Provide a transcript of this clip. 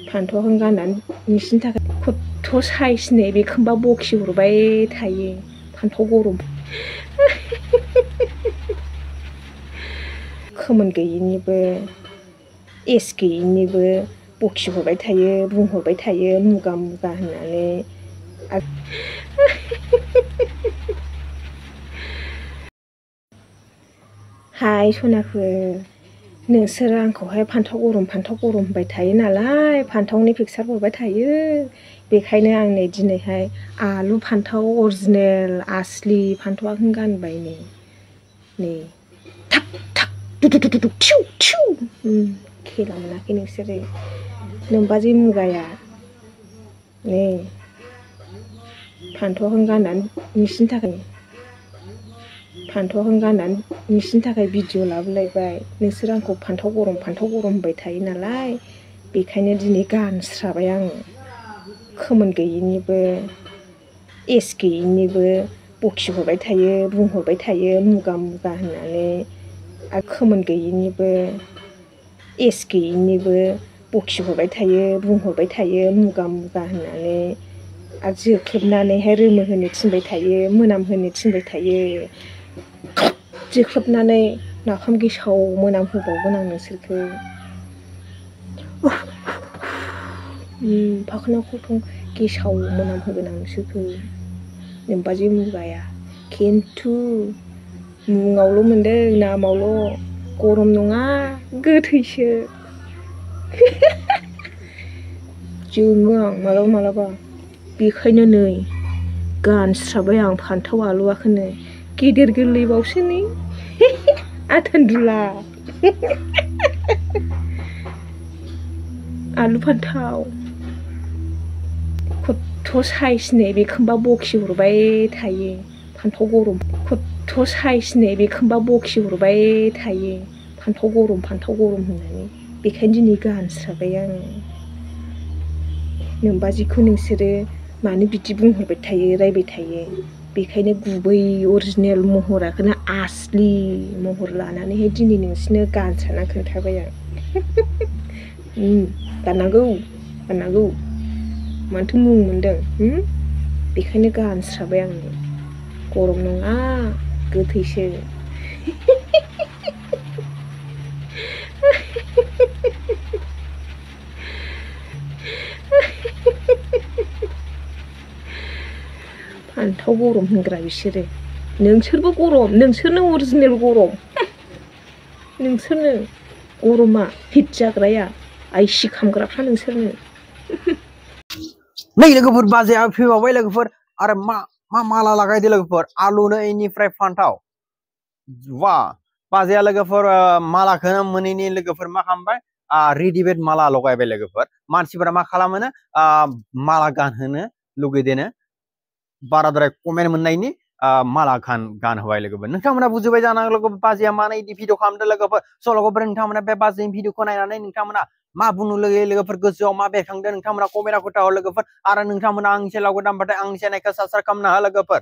फान्थावखौ गाननानै नोंसिनि थाखाय खथ' साइसनि बेखौबा बखि हरबाय थायो फान्थाव गरम खोमोन गैयिनिबो एस गैयिनिबो बखि हरबाय थायो बुंहरबाय थायो मुगा मुगा होननानै हाय सनाफोर नोंसोर आंखौहाय फान्थाव गरम होनबाय थायो नालाय फान्थावनि पिकचार हरबाय थायो बेखायनो आं नै दिनैहाय आलु फान्थाव अरिजिनेल आसलि फान्थावखौनो गानबाय नै थाक थाक दुदुदुदु थिउ थिउ खेला मोनाखै नोंसोरो नोमबाजै मुगाया नै फान्थावखौनो गाननानै नोंसिनि थाखाय भिडिअ लाबोलायबाय नोंसोर आंखौ फान्थाव गरम होनबाय थायो नालाय बेखायनो दिनै गानस्राबाय आङो खोमोन गैयिनिबो एस गैयिनिबो बखि हरबाय थायो बुंहरबाय थायो मुगा मुगा होननानै आरो खोमोन गैयिनिबो एस गैयिनिबो बखि हरबाय थायो बुंहरबाय थायो मुगा मुगा होननानै आरो जोख्लोबनानैहाय रोमो होनो थिनबाय थायो मोनामहोनो थिनबाय थायो जोख्लोबनानै नाफाम गेसाव मोनामहोबावगोन आं नोंसोरखौ फाखोना खथं गेसाव मोनामहोगोन आं नोंसोरखौ नोमबाजै मुगाया खिन्थु मुङावल' मोनदों नामावल' गरम नङा गोथैसो जोङो आं मालाबा मालाबा बेखायनो नै गानस्राबाय आं फान्थाव आलुआखौनो गेदेर गोरलैबावसो नै आथोनदुला आलु फान्थाव खथ' साइसनि बेखौबा बखि हरबाय थायो फान्थाव गरम खथ' साइसनि बेखौबा बखि हरबाय थायो फान्थाव गरम होननानै बेखायनो दिनै गानस्राबाय आङो नोमबाजैखौ नोंसोरो मानो बिदि बुंहरबाय थायो रायबाय थायो बेखायनो गुबै अरिजिनेल महराखौनो आसलि महर लानानैहाय दिनै नोंसोरनो गानस्राना खोन्थाबाय आं गाननांगौ मानोथो मुं मोनदों बेखायनो गानस्राबाय आं गरम नङा गोथैसो फान्थाव गरम होनग्रा बिसोरो नोंसोरबो गरम नोंसोरनो अरिजिनेल गरम नोंसोरनो गरमा हिट जाग्राया आइसि खामग्राफ्रा नोंसोरनो नै लोगोफोर बाजैया फैबावबाय लोगोफोर आरो मा माला लागायदो लोगोफोर आलुनो इनिफ्राय फान्थाव वा बाजैया लोगोफोर मालाखौनो मोनैनि लोगोफोर मा खालामबाय रेडिमेड माला लगायबाय लोगोफोर मानसिफोरा मा खालामोनो माला गानहोनो लुगैदेनो बाराद्राय कमेन्ट मोननायनि माला गानहोबाय लोगोफोर नोंथांमोना बुजिबाय जानांगौ लोगोफोर बाजैया मानो इदि भिडिअ खालामदों लोगोफोर स' लोगोफोर नोंथांमोना बे बाजैनि भिडिअखौ नायनानै नोंथांमोना मा बुंनो लुगैयो लोगोफोर गोसोआव मा बेरखांदों नोंथांमोना कमेन्टआव खोन्थाहर लोगोफोर आरो नोंथांमोना आंनि चेनेलखौ दामबाथाय आंनि चेनेलखौ साबस्क्राइब खालामना हो लोगोफोर